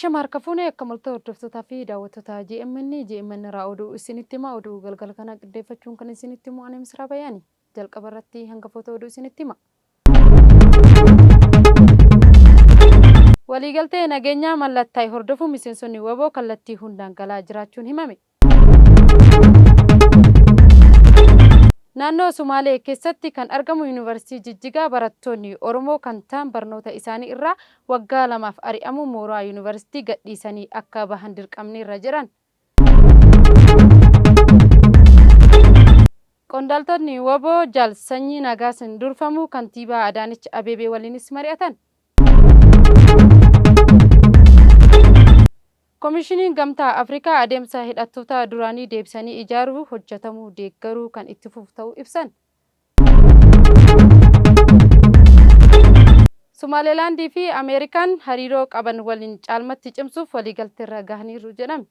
Ashama harka fuune akka molta hordoftootaa fi daawwattoota GMN GMN irraa oduu isinitti hima. Oduu galgala kana qindeeffachuun kan isinitti himu ani Misraa Bayaani. Jalqaba irratti hangafoota oduu isinitti hima. Waliigaltee nageenyaa mallattaa'e hordofuun miseensonni wbo kallattii hundaan galaa jiraachuun himame. Naannoo Sumaalee keessatti kan argamu Yuunivarsiitii Jijjigaa barattoonni Oromoo kan ta'an barnoota isaanii irraa waggaa lamaaf ari'amuun mooraa Yuunivarsiitii gadhiisanii akka bahan dirqamneerra jedhan. Qondaaltotni wbo Jaal Sanyii Nagaasin durfamu Kantiibaa Adaanech Abeebee waliinis mari'atan. Komishiniin Gamtaa Afrikaa adeemsa hidhattoota duraanii deebisanii ijaaruu hojjetamu deeggaruu kan itti fufu ta'uu ibsan. Somaaleelaandii fi Ameerikaan hariiroo qaban waliin caalmatti cimsuuf waliigalteerra gahaniiru jedhame.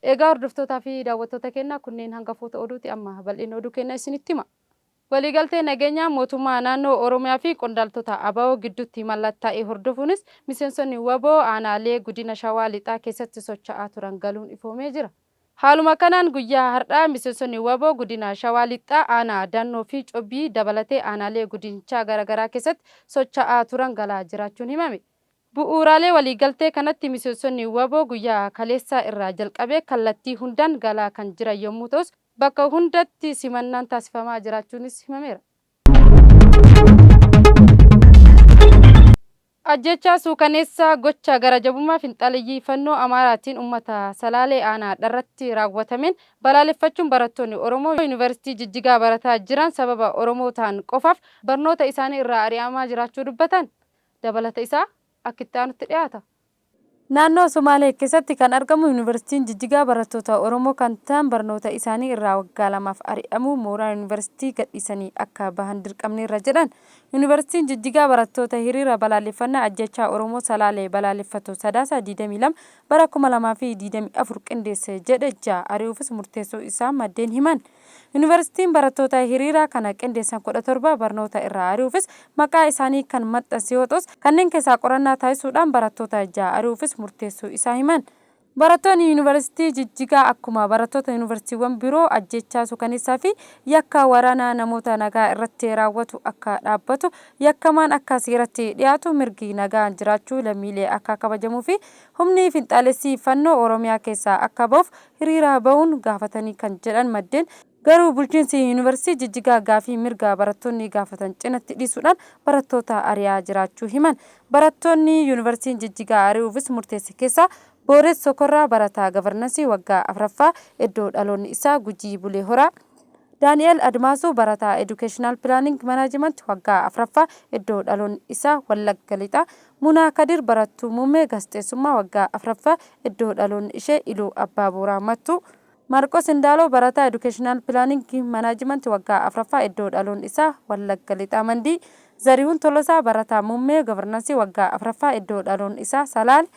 Egaa hordoftootaa fi daawwattoota keenya kunneen hangafoota oduuti amma bal'ina oduu keenya isinitti hima. Waliigaltee nageenyaa mootummaa naannoo Oromiyaa fi qondaaltota abo gidduutti mallattaa'e hordofuunis miseensonni wbo aanaalee Gudina Shawaa Lixaa keessatti socho'aa turan galuun ifoomee jira. Haaluma kanaan guyyaa hardhaa miseensonni wbo Gudina Shawaa Lixaa aanaa Daannoo fi Cobii dabalatee aanaalee gudinichaa garagaraa keessatti socho'aa turan galaa jiraachuun himame. Bu'uuraalee waliigaltee kanatti miseensonni wbo guyyaa kaleessaa irraa jalqabee kallattii hundaan galaa kan jiran yommuu ta'us Bakka hundatti simannaan taasifamaa jiraachuunis himameera. Ajjeechaa suukaneessaa gocha gara jabummaa finxaaleyyii Fannoo Amaaraatiin ummata Salaalee aanaa Dharratti raawwatameen balaaleffachuun barattoonni Oromoo Yuunivarsiitii Jijjigaa barataa jiran sababa Oromoo ta'an qofaaf barnoota isaanii irraa ari'amaa jiraachuu dubbatan. Dabalata isaa akka itti aanutti dhiyaata. Naannoo Sumaalee keessatti kan argamu Yuunivarsiitiin Jijjigaa barattoota Oromoo kan ta'an barnoota isaanii irraa waggaa lamaaf ari'amuu mooraa Yuunivarsiitii gadhiisanii akka bahan dirqamneerra jedhan. Yuunivarsiitiin Jijjigaa barattoota hiriira balaaleffannaa ajjeechaa Oromoo Salaalee balaaleffatu Sadaasa 22 bara 2024 qindeesse jedhe 6 ari'uufis murteessuu isaa maddeen himan. Yuunivarsiitiin barattoota hiriira kana qindeessan 17 barnoota irraa ari'uufis maqaa isaanii kan maxxanse yoo ta'us, kanneen keessaa qorannaa taasisuudhaan barattoota 6 ari'uufis murteessuu isaa himan. Barattoonni Yuunivarsiitii Jijjigaa akkuma barattoota yuunivarsiitiiwwan biroo ajjeechaa sukaneessaa fi yakka waraanaa namoota nagaa irratti raawwatu akka dhaabbatu, yakkamaan akka seeratti dhiyaatu, mirgi nagaan jiraachuu lammiilee akka kabajamuu fi humni finxaalessii Fannoo Oromiyaa keessaa akka bahuuf hiriira bahuun gaafatanii kan jedhan maddeen, garuu bulchiinsi Yuunivarsiitii Jijjigaa gaafii mirga barattoonni gaafatan cinatti dhiisuudhaan barattoota ari'aa jiraachuu himan. Barattoonni Yuunivarsiitiin Jijjigaa ari'uufis murteesse keessaa Booreet Sokorraa barataa Gavarnansii waggaa 4ffaa iddoo dhaloonni isaa Gujii Bulee Horaa, Daani'eel Admaasuu barataa Educational Planning Management waggaa 4ffaa iddoo dhaloonni isaa Wallagga Lixaa, Munaa Kadir barattuu muummee Gaazexeessummaa waggaa 4ffaa iddoo dhaloonni ishee Iluu Abbaa Booraa Mattuu, Maarqos Indaaloo barataa Educational Planning Management waggaa 4ffaa iddoo dhaloonni isaa Wallagga Lixaa Mandii, Zarihuun Tolosaa barataa muummee Governance waggaa 4ffaa iddoo dhaloonni isaa Salaale,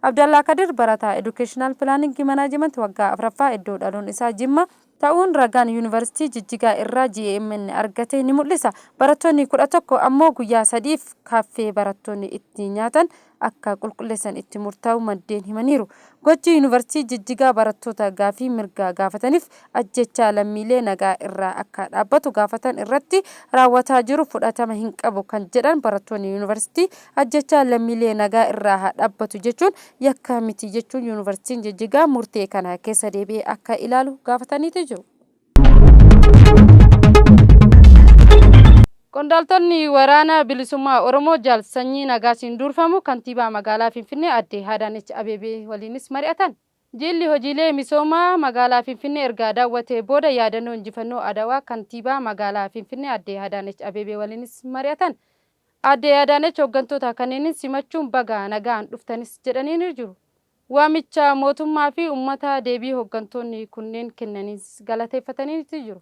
Abdallaa Kadir barataa Educational Planning Management waggaa 4ffaa iddoo dhaloonni isaa Jimma, ta'uun ragaan Yuunivarsiitii Jijjigaa irraa GMN argate ni mul'isa. Barattoonni 11 ammoo guyyaa sadiif kaaffee barattoonni itti nyaatan akka qulqulleessan itti murtaa'uu maddeen himaniiru. Gochi Yuunivarsiitii Jijjigaa barattoota gaafii mirgaa gaafataniif ajjeechaa lammiilee nagaa irraa akka dhaabbatu gaafatan irratti raawwataa jiru fudhatama hin qabu kan jedhan barattoonni Yuunivarsiitii ajjeechaan lammiilee nagaa irraa haa dhaabbatu jechuun yakka miti jechuun Yuunivarsiitiin Jijjigaa murtee kana keessa deebi'ee akka ilaalu gaafataniiti jiru. Qondaaltonni Waraana Bilisummaa Oromoo Jaal Sanyii Nagaasiin duurfamu Kantiibaa Magaalaa Finfinnee Aadde Adaanech Abeebee waliinis mari'atan. Jiilli hojiilee misoomaa magaalaa Finfinnee erga daawwatee booda yaadannoo injifannoo Adawaa Kantiibaa Magaalaa Finfinnee Aadde Adaanech Abeebee waliinis mari'atan. Aadde Adaanech hoggantoota kanneenin simachuun baga nagaan dhuftanis jedhaniini jiru. Waamicha mootummaa fi ummataa deebii hoggantoonni kunneen kennaniinis galateeffataniiti jiru.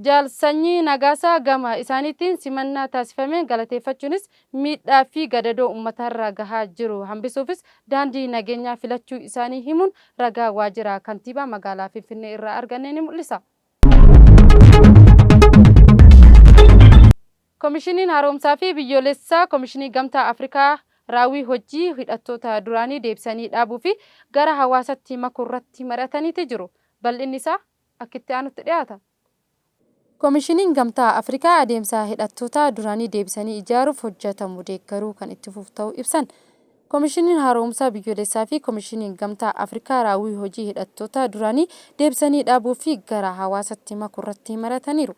Jaal Sanyii Nagaasaa gama isaaniitiin simannaa taasifameen galateeffachuunis miidhaa fi gadadoo ummatarra gahaa jiru hambisuufis daandii nageenyaa filachuu isaanii himuun ragaa Waajjira Kantiibaa Magaalaa Finfinnee irraa arganne ni mul'isa. Komishiniin Haaromsaa fi Biyyoolessaa Komishinii Gamtaa Afrikaa raawwii hojii hidhattoota duraanii deebisanii dhaabuu fi gara hawaasatti makuurratti mari'ataniiti jiru. Bal'inni isaa akka itti aanutti dhiyaata. Komishiniin Gamtaa Afrikaa adeemsa hidhattoota duraanii deebisanii ijaaruuf hojjetamu deeggaruu kan itti fufu ta'uu ibsan. Komishiniin Haaromsaa Biyyoolessaa fi Komishiniin Gamtaa Afrikaa raawwii hojii hidhattoota duraanii deebisanii dhaabuu fi gara hawaasatti makuurratti mari'ataniiru.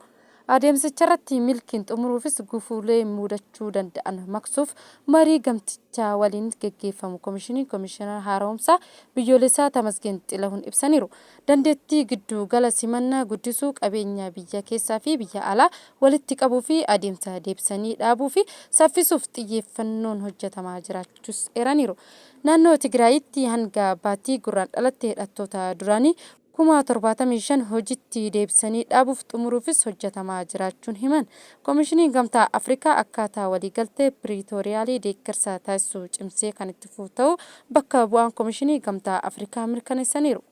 Adeemsicharratti milkiin xumuruufis gufuulee mudachuu danda'an maqsuuf marii gamtichaa waliin geggeeffamu Komishiniin Komishinara Haaromsaa Biyyoolessaa Tamasgeen Xilahuun ibsaniiru. Dandeettii giddu gala simannaa guddisuu, qabeenya biyya keessaa fi biyya alaa walitti qabuu fi adeemsa deebisanii dhaabuu fi saffisuuf xiyyeeffannoon hojjetamaa jiraachuus eeraniiru. Naannoo Tigraayitti hanga baatii Gurraandhalatti hidhattoota duraanii 75,000 hojiitti deebisanii dhaabuuf xumuruufis hojjetamaa jiraachuun himan. Komishiniin Gamtaa Afrikaa akkaataa waliigaltee Piriitooriyaalii deeggarsa taasisu cimsee kan itti fufu ta'uu bakka bu'aan Komishinii Gamtaa Afrikaa mirkaneessaniiru.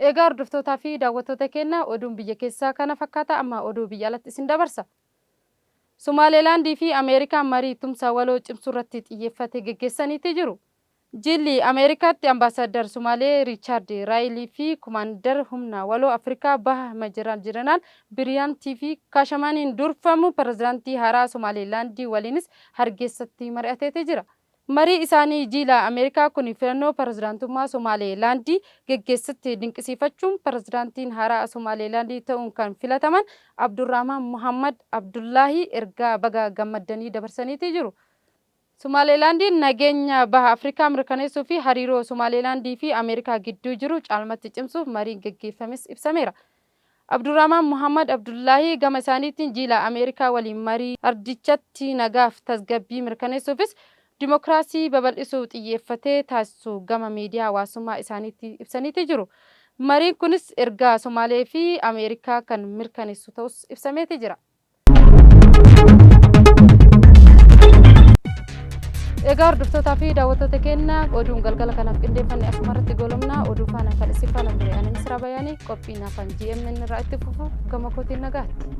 Egaa hordoftootaa fi daawwattoota keenya, oduun biyya keessaa kana fakkaata. Amma oduu biyya alatti isin dabarsa. Somaaleelaandii fi Ameerikaan marii tumsa waloo cimsuurratti xiyyeeffate geggeessaniiti jiru. Jilli Ameerikaatti Ambaasaaddar Sumaalee Riichaard Raayilii fi Komaandar Humna Waloo Afrikaa Baha Majeral Jeneraal Biriyaantii fi Kaashamaniin durfamu Pirezidaantii haaraa Somaaleelaandii waliinis Hargeessatti mari'ateeti jira. Marii isaanii jiila Ameerikaa kun filannoo pirezidaantummaa Somaaleelaandii geggeessatti dinqisiifachuun pirezidaantiin haaraa Somaaleelaandii ta'uun kan filataman Abdurrahmaan Mohaammad Abdullaahii ergaa baga gammaddanii dabarsaniiti jiru. Somaaleelaandiin nageenya Baha Afrikaa mirkaneessuu fi hariiroo Somaaleelaandii fi Ameerikaa gidduu jiru caalmatti cimsuuf mariin geggeeffames ibsameera. Abdurrahmaan Mohaammad Abdullaahii gama isaaniitiin jiila Ameerikaa waliin marii ardichatti nagaaf tasgabbii mirkaneessuufis dimokiraasii babal'isuu xiyyeeffatee taasisu gama miidiyaa hawaasummaa isaaniitti ibsaniiti jiru. Mariin kunis ergaa Somaalee fi Ameerikaa kan mirkaneessu ta'us ibsameeti jira. Egaa hordoftootaa fi daawwattoota keenya, oduun galgala kanaaf qindeeffanne asuma irratti goolabna. Oduu faana kan isin faana ture ani Misraa Bayaanii. Qophiin hafan GMN irraa itti fufu. Gama kootiin nagaatti.